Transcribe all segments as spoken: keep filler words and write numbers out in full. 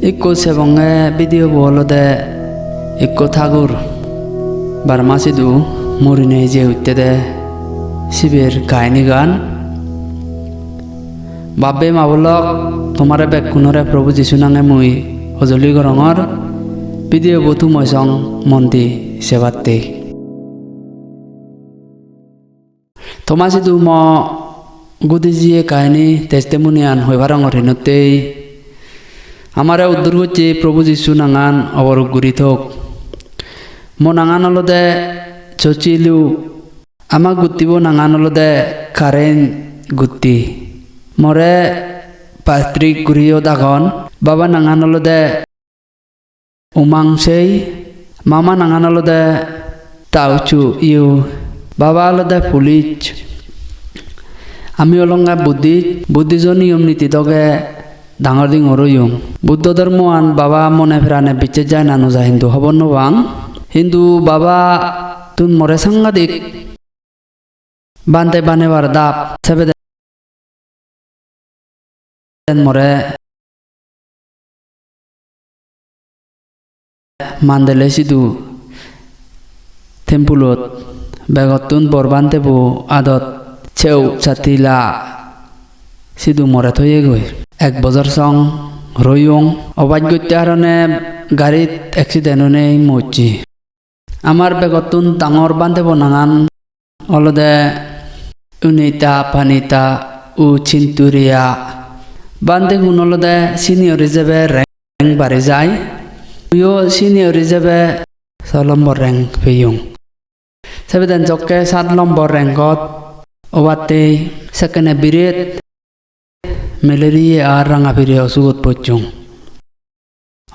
Ikko sebonge video bo olode ikko thagur Burma sidu murinei je uttede siber kahinigan. Bap-bei ma-bon lok, tomare bekkunore Probhu Jisu nange mui hojoli gorongor, video bo thum oi song mon di sebatte. Toma sidu mo gudi jiye kahini testimony-an hoi parongor hinottei amare uddur gocche Probhu Jisu nangan oborok guri thok. Mo nangan olode Chochi Liu. Ama guttibo nangan olode Karen gutti. More Patrick guriyo dagon. Baba nangan olode Umang Sei, mama nangan olode Tauchu Iu, baba olode police. Ami olonge Buddhist, Buddhijo niyom niti doge dangor dingor oyong. Buddho dhormoan baba mone prane bicches jai na no jai hintu hobor no pang. Hintu baba tun more sangadik bhante banebar dap sebeden more Mandalay sidu temple-ot begottun bor bhante bo adot Cheu Chatila sidu more thoyegoi. Ek bojor song royong, obaj gotte harone garit accident onei mocche. Amar begottun dangor bhante bo nangan olode Unita, Panita, U Chinturia. Bhante gun olode senior ijebe rank bari jai. Muiyo senior ijebe so lombor rank peyong. Sebeden jokke sat lombor rank-ot obattei sekkene biret malaria ar ranga pire osugot pocchong.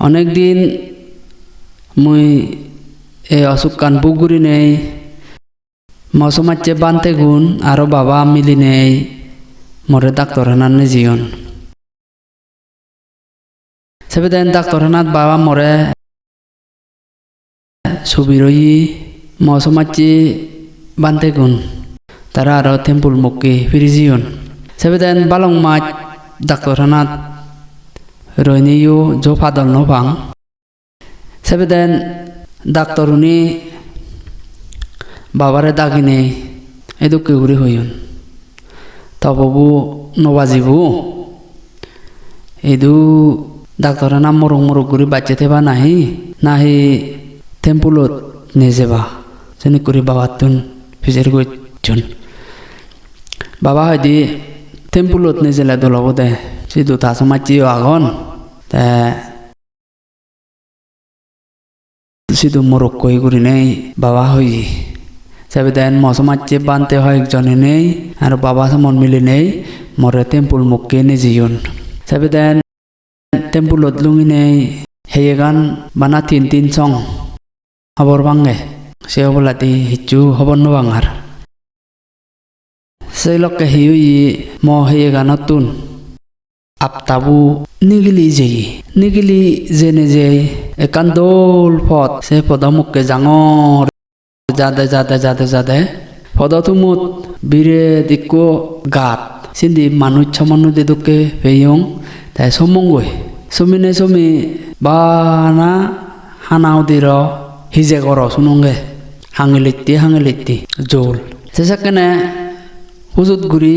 Onek din mui ei osukkan buk gurinei mo somajje bhantegun aro baba milinei more daktor hanat nejeyon. Sebeden daktor hanat baba more subir oye, mo somajje bhantegun, tara aro temple mukke firi jeyon. Sebeden balok maj daktor hanat roineyo jo padol no pang. Sebeden daktorune babare daginei edokke guri hoyon, "To bobu no bajibo. Idu daktor hana morok morok guri bacche theba nahi, nahi temple-ot nejeba?" Senik guri babattun pijer gocchon. Baba hoide, "Temple-ot nejele dol obode, sidu ta somajjeyo agon, te sidu morokkoi," gurinei baba hoye. Sebeden mo somajje bhante hoyekjon enei aro baba somon milinei more temple mukke nejeyon. Sebeden temple-ot lunginei heyegan bana tin tin song hobor pange. Se oboladi hissu hobor no pang ar. Se lokke hi oye, mo heyeganottun aptabu nigili jeye. Nigili jeinei jei ekkan dol pot, se podo mukke jangor. Jade, jade, jade, jade podo tumot biret ikko gat. Sindi manuj somonde dokke peyong. Te somonggoi. Sominei somi bana hana hudiro hije goro sunonge. Hangelitte, hangelitte jol. Se sekkene hujut guri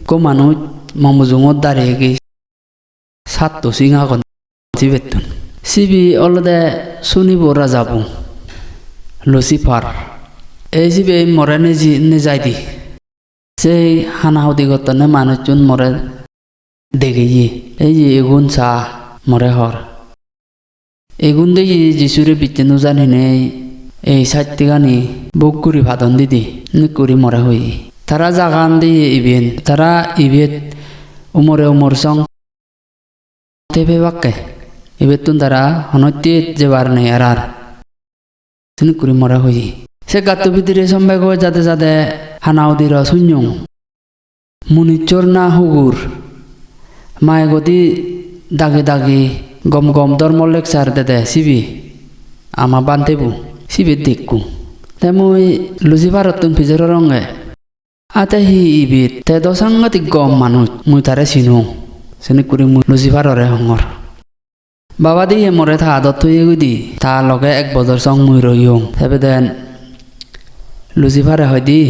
ikko manuj mo mujungot darigegi. Satto sing agon sibettun. Sibe olode sunibo rajabo Lucifer. Ei sibe more neji-, nejaide. Sei hana hudi gottonde manuchun more degeye. Ei ye igun sa, more hor. Igun de ye Jisure bicche no janinei ei sattigani buk guri padon didi, nik guri more hoye. Tara jagan de ye iben, tara ibet umore umor song tebebakke. Ibettun tara honotte jebar nei arar. Senik guri more hoye. Se gatto bidire sombego jade jade hana hudiro sunyong. Munichor na hugur. Maigodi dagi dagi gom gom dhormo lecture dede sibe. Ama bhantebu. Sibe dekkung. Te mui Luciferottun pijer goronge. Ate hi ibet? Te do sangadik gom manuj, mui tare sinong. Senik guri mui Luciferore hongor. Baba diye more ta adot toye gudi, ta loge ek bojor song mui roiyong. Sebeden Lucifer-e hoide,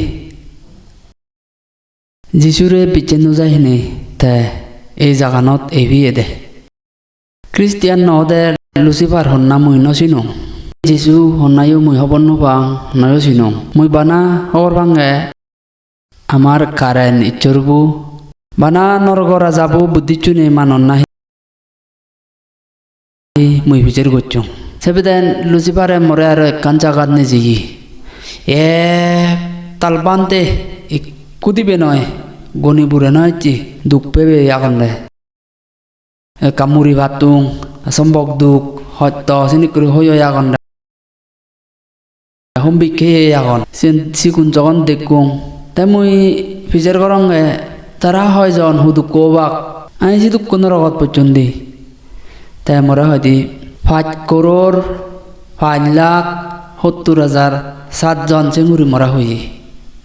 Jisure bicche no jai hine te ei jaganot ei piyede. Christian no ode Lucifer honna mui no sinong. Jisu honnayo mui hobor no pang, noyo sinong. Mui bana hobor pange amar Karen Issor bu, bana norgo raja bu Buddhist-une manon nahi. Mui pijer gocchong. Sebeden Lucifer-e more aro ekkan jagat nejeye. Ektal bhante, ikku dibe noi, goni pure noi ecche, duk pebe agonde. Ekka muri pattung, sombok duk, hosto, sinikkuri hoi hoi agonde. Hom bikke agon. Siyen sigun jogon dekkong, te mui pijer goronge tara hoijon hudukko obak. Ai sidukko norogot pocchon di. Te more hoide pach koror pach lakh hottur hajar satjon senguri more hoye.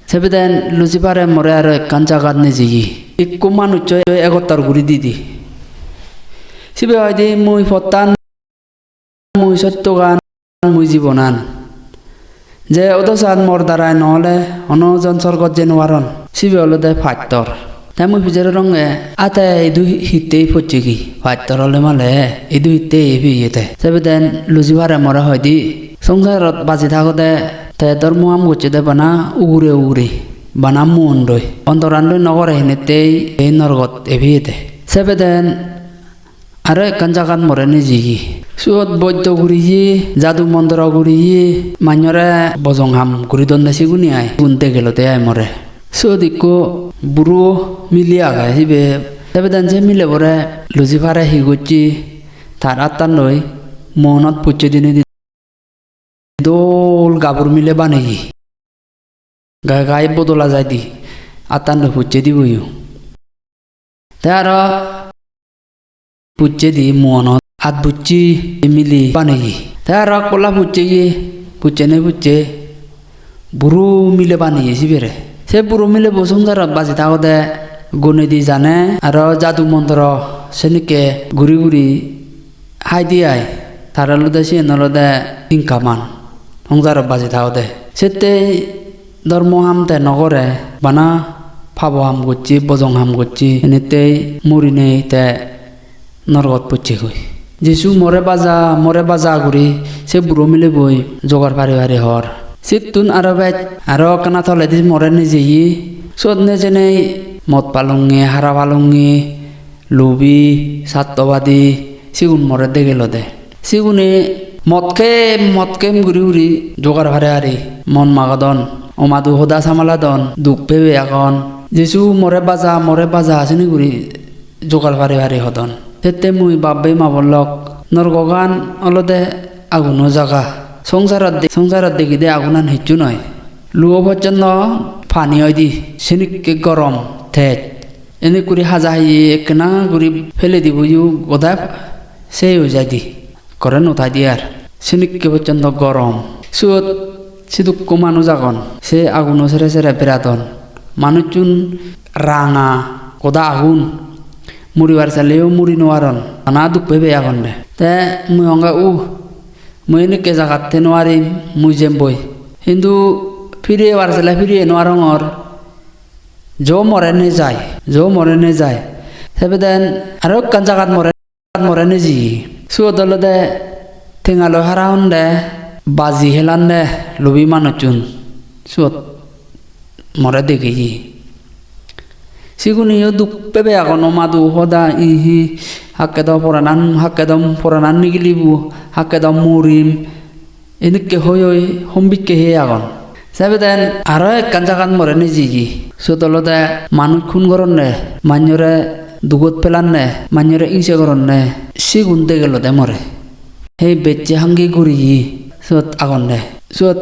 Sebeden Lucifer-e more aro ekkan jagat nejeye. Ikko manuccho egottor guri didi. Sibe hoide mui pottan, mui sottogan, mui jibonan. Je odosan mor darai no ole hono jon sorgot jei no paron. Sibe olode pattor. Te mui pijer goronge, ate idu hittei pocchegi? Pattor ole male idu hittei piyede? Sebeden Lucifer-e more hoide, songsarot baji thagode te dhormo ham gocchede bana ugure ugure, bana muondoi. Ontorandoi no gore hinettei ei norgot ei piyede. Sebeden aro ekkan jagat more nejeye. Siyot boiddo guriye, jadu montro guriye, manjore bojong ham guri donde sigune ai. Sigun degelode ai more. Siyot ikko buro mile age sibe. Sebeden se milebore Lucifer-e hi gocche, tar attandoi muonot pucche dinei di. Dol gabur mile baneye. Gai gai bodola jaide, attandoi pucche diboyo. Te aro pucche di muonot at bucche mile baneye. Te aro ekpolla pucche ye, pucche ne pucche buro mile baneye sibere. Se buro milebo songsarot baji thagode gunedi jane aro jadu montro senikke guri guri haide ai. Tar olode siyen olode income-an, songsarot baji thagode. Settei dhormo ham te no gore, bana pabo ham gocche, bojong ham gocche, enettei murinei te norgot pocchegoi. Jisu more baja, more baja guri se buro mileboi jogar pari pari hor. Sittun aro bej, aro ekkana toledi more nejeye, siyot nejenei mot palonge, hara palonge, lubi, sattobadi, sigun more degelode. Sigune mot kem, mot kem guri guri jogar pari pari mon magodon, omadu hoda samaladon, duk pebe agon. Jisu more baja, more baja sini guri jogar pari pari hodon. Sette mui bab bei ma bon lok, norgogan olode aguno jaga. Songsarot de-, songsarot degide agunan hissu noi. Luo pojjonto pani oide, senikke gorom, tej. Enekkuri haja haye ekkena guri pele diboyo goda sei oi jaide. Ekkore no taide ar. Senikke pojjonto gorom. Siyot sidukko manuj agon. Se aguno sere sere beradon. Manuchun ranga goda agun. Muribar saleyo muri no paron. Bana duk pebe agonde. Te mui honge, "Uh, mui enekke jagat thei no parim, mui jemboi." Hintu phiri ebar sele phiri ei no parongor. Jo more nejai, jo more nejai. Sebeden aro ekkan jagat more, more nejeye. Siyot olode tenga loi hara honde, baji helande, lubi manuchun. Siyot more degeye. Siguniyo duk pebe agon, o madu hoda, ihi, hakke do poranan, hakke do poranan nigilibo, hakke do murim. Enikke hoi hoi hombikke hei agon. Sebeden aro ekkan jagat more nejeye. Siyot olode manuj khun goronne, manjore dugot pelanne, manjore ingse goronne, sigun degelode more. Hei bejje hangi guriye siyot agonde. Siyot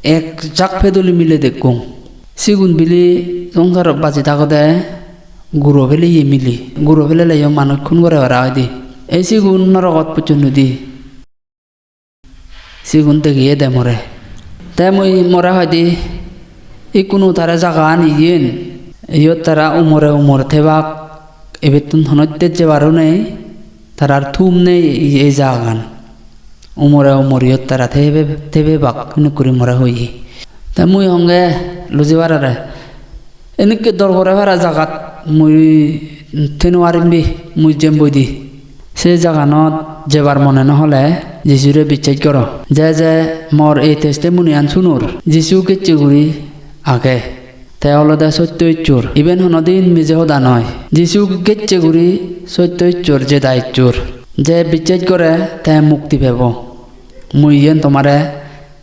ek jak peduli mile dekkong. Sigun bili songsarot baji thagode guro peleye mile. Guro peleleyo manuj khun gore para oide. Ei sigun norogot pocchon nudi. Sigun degeye de more. Te mui more hoide, ikkunu tara jagaan iyen, iyot tara umore umor thebak, ibettun hono tejje baro nei. Tarar thum nei ei, ei jagagan. Umore umoriyot tara thebe, thebebak, enukkuri more hoye. Te mui honge Lucifer-ore, "Enikke dor gore para jagat mui thei nw parim bi, mui jemboi di." Se jaganot jebar mone nw hole Jisure bichej goro. Je je mor ei testimony-an sunor, Jisu gecche guri age. Te olode sotto Issor. Iben honodin mije hoda noi. Jisu gecche guri sotto Issor, jeda Issor. Je bichej gore te mukti pebo. Mui iyen tomare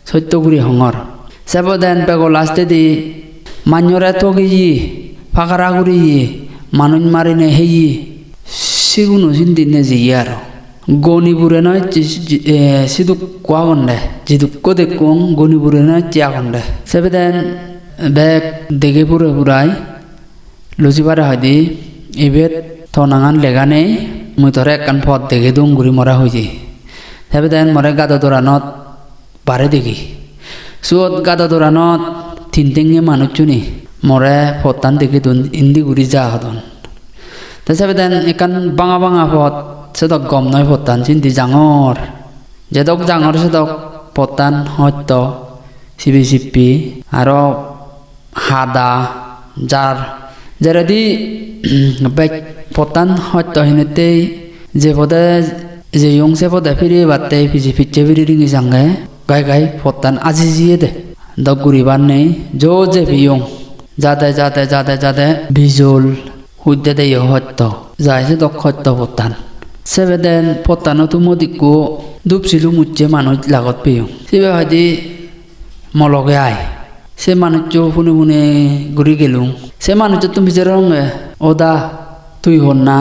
sotto guri hongor. Sebeden bego lastedi manjore togeye, pagara guriye, manuj marine heye, siguno sindi nejeye aro. Goni pure noi, ji-, ji-, eh, sidukko agonde, jidukko dekkong goni pure noi, je agonde. Sebeden bek dege pure purai Lucifer-e hoide, "Ibet to nangan lega nei, mui tore ekkan pot dege dong," guri more hoye. Sebeden more gado doranot bare degi. Suot gado doranot tin tenge manuchchune more pottan dege don, indi guri ja hodon. Te sebeden ekkan banga banga pot, sedok gom noi pottan, sindi jangor. Jedok jangor sedok pottan hosto, sibi sippi, aro hada, jar. Jeredi bej pottan hosto hinettei je pode jeyong se pode firi ebattei pije picche firi ringi sange gai gai pottan aji jiyede. Dok guribar nei, jo je piyong. Jade, jade, jade, jade, bijol hujde deyo hosto. Jai sedok hosto pottan. Sebeden pottano tumot ikko dup silum ucche manuj lagot peyong. Sibe hoide mo loge ai. Se manuccho pune pune guri gelung. Se manucchottun pijor gonge, "Oda, tui honna?"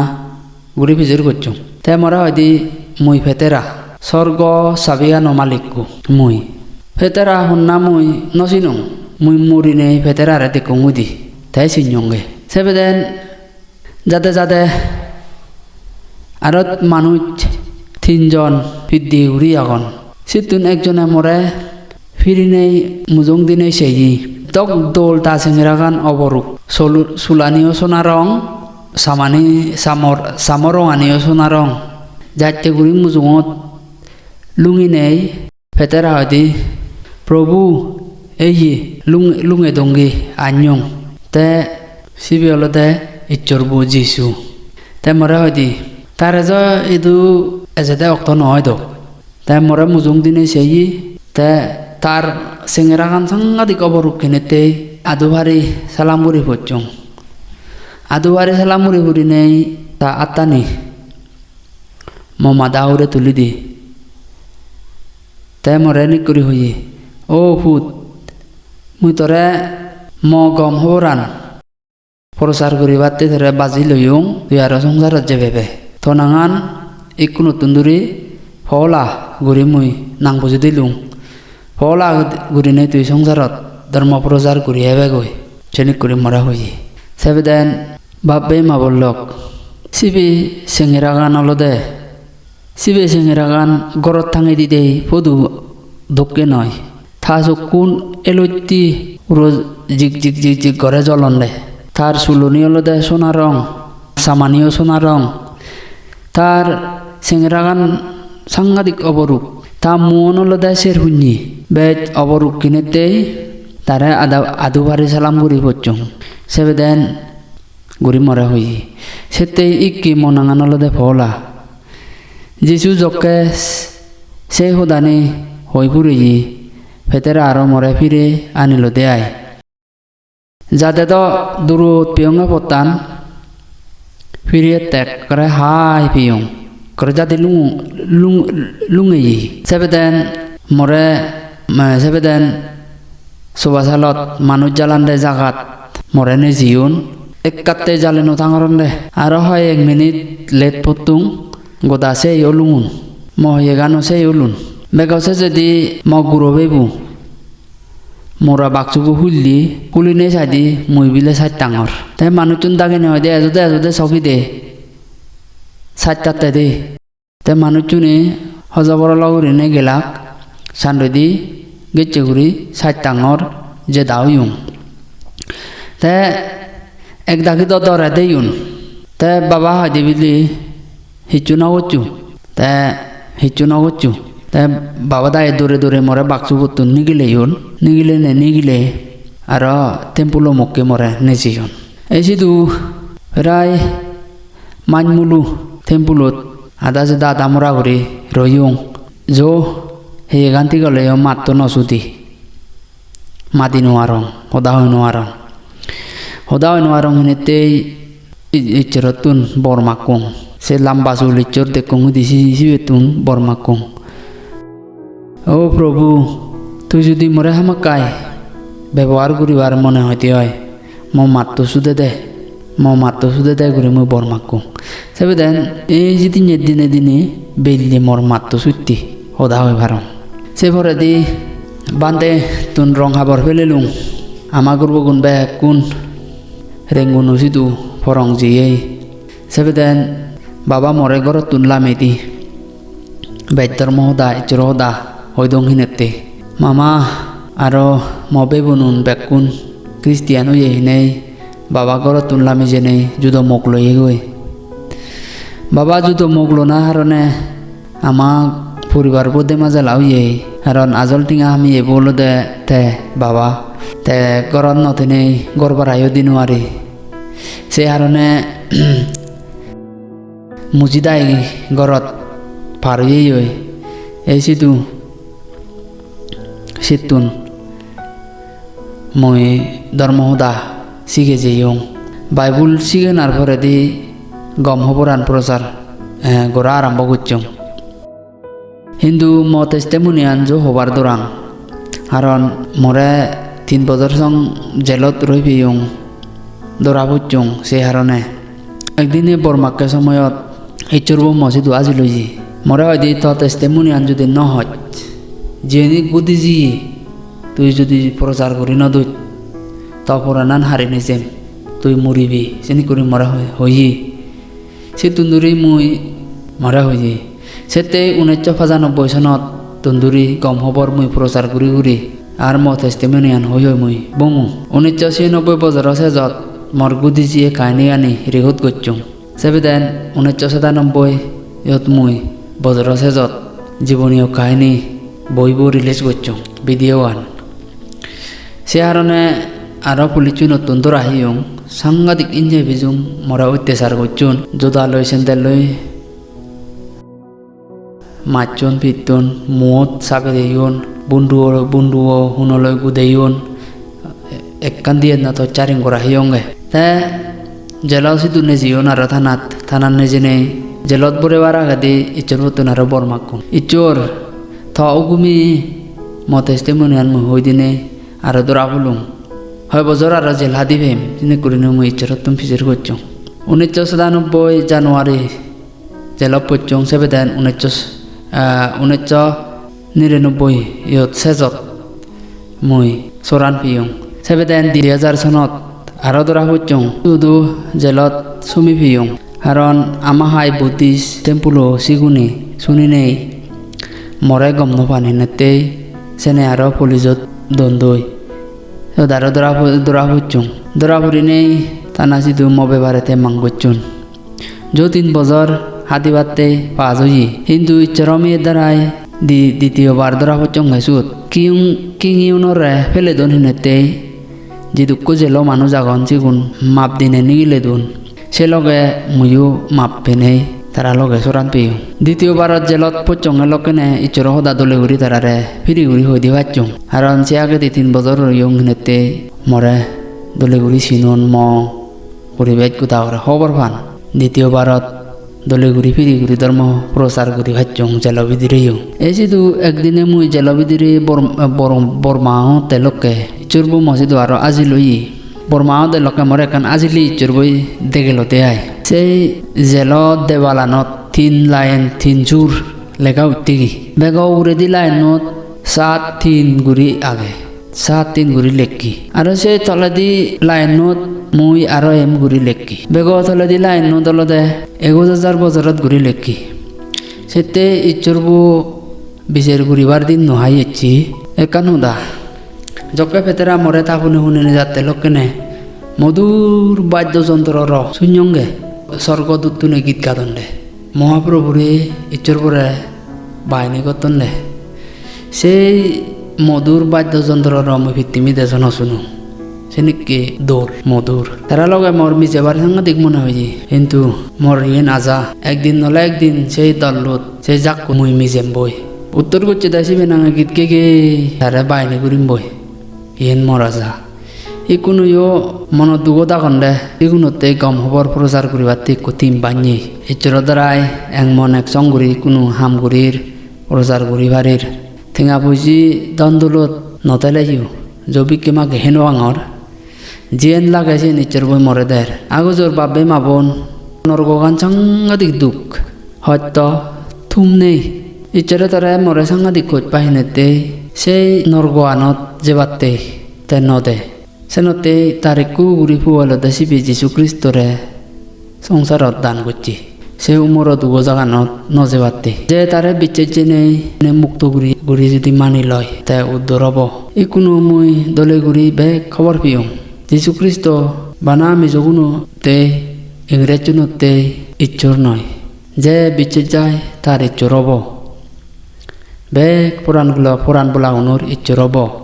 guri pijor gocchong. Te more hoide, "Mui Petera, sorgo sabiyano malikko mui." Petera honna mui no sinong. Mui murinei Peterare dekkong udi. Te sinyonge. Sebeden jade jade aro manuj tinjon piddi guri agon. Sittun ekjone more pirinei mujung dinei seye. Dok dol ta sengeragan oboruk. Solu-, sulaniyo sona rong, samani, samor, samo ronganiyo sona rong. Jatte guri mujungot lunginei Petera hoide, "Probu, eye lung-, lunge donge anyong." Te sibe olode Issor bu Jisu. Te more hoide, "Tare jo idu ejede okto no oi do." Te more mujung dinei seye, te tar sengeragan sangadik oboruk hinettei adu pari salam guri pocchong. Adu pari salam guri gurinei ta attani mo mada hure tuli di. Te more enik guri hoye, "O put, mui tore mo gom hoboran prochar guribatte tore baji loyong, tui aro songsarot jebebe. To nangan ikkunottun duri Pola guri mui nang buji dilung. Pola gurine tui songsarot dhormo prochar guri ebegoi," senik guri more hoye. Sebeden bab bei ma bon lok. Sibe sengeragan olode, sibe sengeragan gorot tangei didei podu dokke noi. Ta sokkun elotti puro jik jik jik jik gore jolonde. Tar suloni olode sona rong, samaniyo sona rong. Tar sengeragan sangadik oboruk. Ta muon olode ser hunni. Bej oboruk hinettei tare ada-, adu pari salam guri pocchong. Sebeden guri more hoye. Settei ikke mo nangan olode Pola. Jisu jokke se hodani hoi pureye, Petera aro more pire anilode ai. Jade do durot peyonge pottan, pire ette ekkore hai peyong. Ekkore jadi lungo-, lung-, lungeye. Sebeden more, ma-, sebeden soba salot manuj jalande jagat more nejeyon. Ekkatte jale no tangoronde. Aro hoi ek minute late pottung, goda sei olungun. Mo hoyegano sei olun. Bego sejedi mo guro bebu mora baksubo hulli, hulinei saide mui bile saj tangor. Te manuchun dagine hoide, "Ejode, ejode, sogide, saj tatte de." Te manuchchune hojobor olo gurinei gelak, sandodi gecche guri saj tangor, jeda oyung. Te ek dagi do dore deyon. Te baba hoide bile, hissu no gocchu. Te hissu no gocchu. Te baba daye dore dore more baksubottun nigileyon. Nigilene nigile aro temple-o mukke more nejeyon. Ei sidu prai maj mulu temple-ot ada jeda ada mora guri royong. Jo heyegan tigoleyo matto no sudi. Madi no arong, hoda hoi no arong. Hoda hoi no arong hinettei i-, Issorottun bor makkong. Se lamba sul Issor dekkong hudi si-, sibettun bor makkong. O Probhu, tui judi more hamakkai bebohar guribar mone hoide oi, mo matto sude de, mo matto sude de guri mui bor makkong. Sebeden ei jidinne dine dine belle mor matto sutti hoda hoi parong. Se poredi bhantettun rong habor pelelung. Ama gurbogun bekkun Rengun-o sidu porong jiyei. Sebeden baba more gorottun lamedi bej dhormo hoda, Issoro hoda hoi dong hinette. Mama aro mo bebunun bekkun Christian oye hinei baba gorottun lami jenei judo mok loyegoi. Baba judo mok lona harone ama poribar bo dema jala oye, karon ajol tenga hameye bo olode te baba. Te gorot no tenei gor barayo di no pari. Se harone mujidai gorot par oyeyoi. Ei sidu sittun mui dhormo hoda sige jeyong. Bible sigenar poredi gom hoboran prochar, eh, gora arambo gocchong. Hintu mo testimony-an jo hobar dorang. Karon more tin bojor song jelot roi peyong, dora pocchong se harone. Ekdine bor makke somoyot Issor bo mo sidu ajil oye. More hoide, "To testimony-an judi no hoj, jiyeni gudi jiye, tui judi prochar guri no doj, to poranan hari nejem, tui muribi," seni guri more hoi-, hoye. Sittun duri mui more hoye. Sette unnisso pachanobboi sonottun duri gom hobor mui prochar guri guri ar mo testimony-an hoi hoi mui bongu. Unnisso chiyanobboi bojoro sejot mor gudi jiye kahinigani record gocchong. Sebeden unnisso satanobboiyot mui bojoro sejot jiboniyo kahini boibo release gocchong, video-an. Se harone aro police-unottun dora heyong, sangadik inje bijung more ottechar gocchon, joda loi, sandal loi, majjon pitton, muot sabi deyon, bunduo, bunduo huno loi gudeyon, ekkan diyen na toj charing gora heyonge. Te jelo sidu nejeyon aro thanat, thanat nejenei jelot borebar agedi Issor bottun aro bor makkong. Issor, to ugumi mo testimony-an mui hoi dinei aro dora pulung. Hoi bojor aro jel hadi pem, sinek gurinei mui Issorottun pijor gocchong. Unnisso satanobboi January jelot pocchong, sebeden unnisso, ah, unnisso niranobboiyot sejot mui soran peyong. Sebeden di hajar sonot aro dora pocchong, sudu jelot sumi peyong. Karon ama hai Buddhist temple-o sigune suninei more gom no pan hinettei sene aro police-ot dondoi. Siyot aro dora po-, dora pocchong. Dora purinei tana sidu mo bebare te mang gocchon. Jo tin bojor hadibatte pass oye, hintu Issoro miye darai di-, ditiyobar dora pocchonge siyot. King, king-unore pele don hinettei jidukko jelo manuj agon sigun map dinei nigile don. Se loge muiyo map penei tara loge soran peyong. Ditiyobarot jelot pocchonge lokkene Issoro hoda dole guri tarare piri guri hoi di pacchong. Karon se agedi tin bojor royong hinettei more dole guri sinon, mo poribesh goda hobor pan. Ditiyo barot dole guri piri guri dhormo prochar guri pacchong jelo bidireyo. Ei sidu ekdine mui jelo bidire Bor-, Bor-, Borma ongotte lokke Issor bo mo sidu aro ajil oye. Borma ongotte lokke more ekkan ajile Issor boi degelo de ai. Sei jelo debalanot tin line, tin sur lega uttegi. Bego uguredi line-ot sat tin guri age. Sat tin guri lekki. Aro se toledi line-ot mui aro em guri lekki. Bego toledi line-ot olode eguj hajar bojorot guri lekki. Sette Issor bo bijer guribar din no hai ecche. Ekkan hoda. Jokke Petera more ta hune hune nejatte lokkene modur baddo jontro ro sunyonge sorgo duttune git gadonde. Mohaprabhure Issor bore baini gottonde. Sei modur baddo jontroro mui pittimi dejo no sunung. Senikke dol modur. Tara loge mor mijebar sangadik mone hoye. Hintu mor iyen aja. Ekdin nole ekdin sei dollot, sei jakko mui mijem boi. Uttor gocche de sibe nange git gege tare baini gurim boi. Iyen mor aja. Ikkunuyo monot dugot agonde, sigunotte gom hobor prochar guribatte ikko team bannye. Issoro darai ek mon ek song guri ikkunu ham gurir, prochar guri parir. Tenga puji dhon dulot no teleyo, jo bikke makke heno angor. Jiyen lage siyen Issor boi more der. Agujor bab-bei ma-bon, norgogan sangadik duk. Hosto thum nei. Issore tare more sangadik hoj pahinette, sei norgoanot jebatte te no de. Senotte tar ekku guri puo olode sibe Jisu Kristore songsarot dan gocche. Se umoro dugo jaganot no jebatte. Je tare bicches jenei ne mukto guri, guri judi mani loi, te uddor obo. Ikkunu mui dole guri bek hobor piyong. Jisu Kristo bana mijogunotte, Ingressunotte Issor noi. Je bicches jai tar Issor obo. Bek porangulo, poran bolagunor Issor obo.